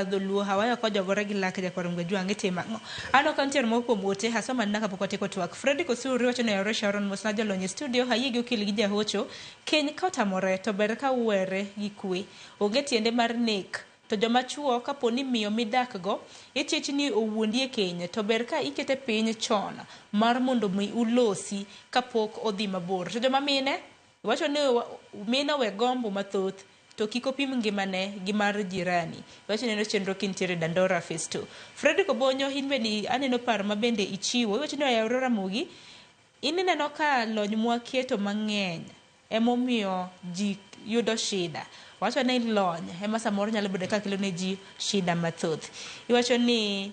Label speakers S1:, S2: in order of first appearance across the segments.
S1: Dholuo hawayo ka ojogore gi lak jakwar Mgajwang' itimo ang'o? Aneno ka nitiere moko kuom ote asoma nina kapok watieko twak. Fredrick Osuri wacho ni oyawore Sharon mosna jolony e studio ayie gi okil gi jahocho. Keny ka otamore to ber ka uwere gi kwe. Onge tiende mar nek. To joma chuo kapo ni miyo midak go ichich ni owuondi e keny to ber ka ikete piny chon mar mondo mi ulosi kapok odhi mabor. To joma mine Iwacho ni mine owe gombo mathoth to kik opim ngimane gi mar jirani. Iwacho ni neno chenro kintiere Dandora Phase 2. Fredrick Obonyo in bende aneno paro ma bende ichiwo. Iwacho ni oyawre Ramogi, in ineno ka lony mwaketo mang'eny emomiyo ji yudo shida. Wacho ni lony ema samoro nyalo bedo ka kelo ne ji shida mathoth. Iwacho ni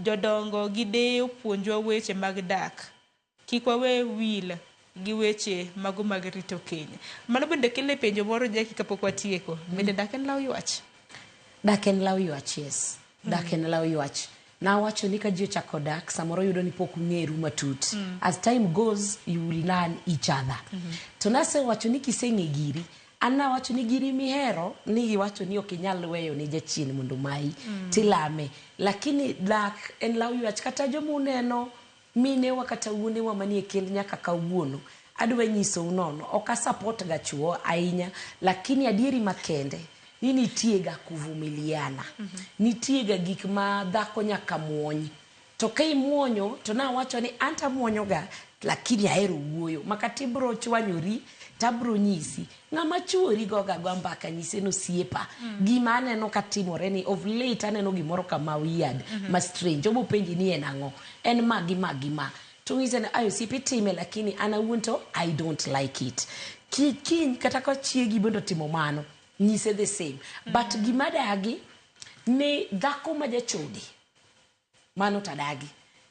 S1: jodongo gi deye opuonjwa weche mag dak. Kik wawe wil gi weche mago mag rito keny. Mano bende kelo e penjo moro Jackie kapok watieko. Bende dak en law ywach?
S2: Dak en law ywach, yes. Dak en law ywach. Nawacho ni ka ji ochako dak, samoro yudo ni pok ung'eru matut. As time goes, you will learn each other. To nasewacho ni kiseng'e giri, an nawacho ni giri mihero, ni iwacho ni ok inyal weyo ne jachien mondo omayi, tilame. Lakini dak en law ywach. Kata joma uneno Minewa kata wuonewa manie kend nyaka kawuono, adwa nyisou nono, ok a support ga chuo ahinya, lakini adieri makende ni nitie ga kuvumiliana. Nitie ga gik ma dhako nyaka muony. To ka imuonyo, to nawacho ni anto amuonyo ga, lakini ahero wuoyo. Makata ibro chwanyori, tabro nyisi. Ng'ama chuori goga go mbaka nyise ni osiepa. Gima aneno ka timore ni of late aneno gimoro kama weird, ma strange. Obo penji ni en ang'o? En ma gi ma gi ma. To ng'ise ni ay osiepa itime lakini an awuon to I don't like it. Ki, kiny kata ka chiegi bende otimo mano, nyise the same. But gima dagi ni dhako ma jachode Mano to adagi.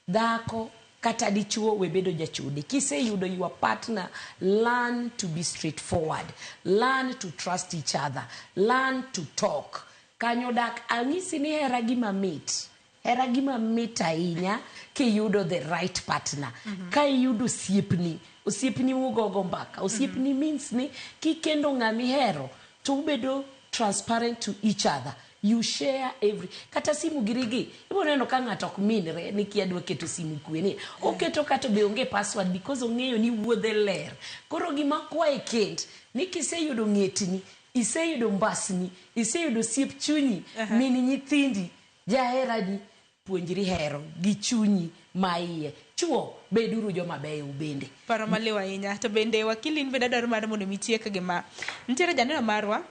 S2: Dhako kata dichuo we bedo jachode. Kiseyudo your partner, learn to be straightforward. Learn to trust each other. Learn to talk. Kanyo dak anyisi ni hera gima mit. Hera gima mit ahinya kiyudo the right partner. Ka iyudo osiepni, osiepni ugogo mbaka. Osiepni means ni kikendo ng'ama ihero to ubedo transparent to each other. You share every kata simu giri gi ibo neno ka ng'ato ok minre ni kia dwa keto simu kwe ni oketo kata be onge password because ong'eyo ni wuodhe ler. Koro gima kwaye kend ni kiseyudo ng'etni, iseyudo mbasni, iseyudo osiep chunyi, min nyithindi, jaherani, Puonjri hero gi chunyi ma iye. Chwo, beduru joma beyo ubende.
S1: Paro maliw ahinya. To bende wakili in bende adwaro mar mondo mi itiek gi ma. Nitiere janeno marwa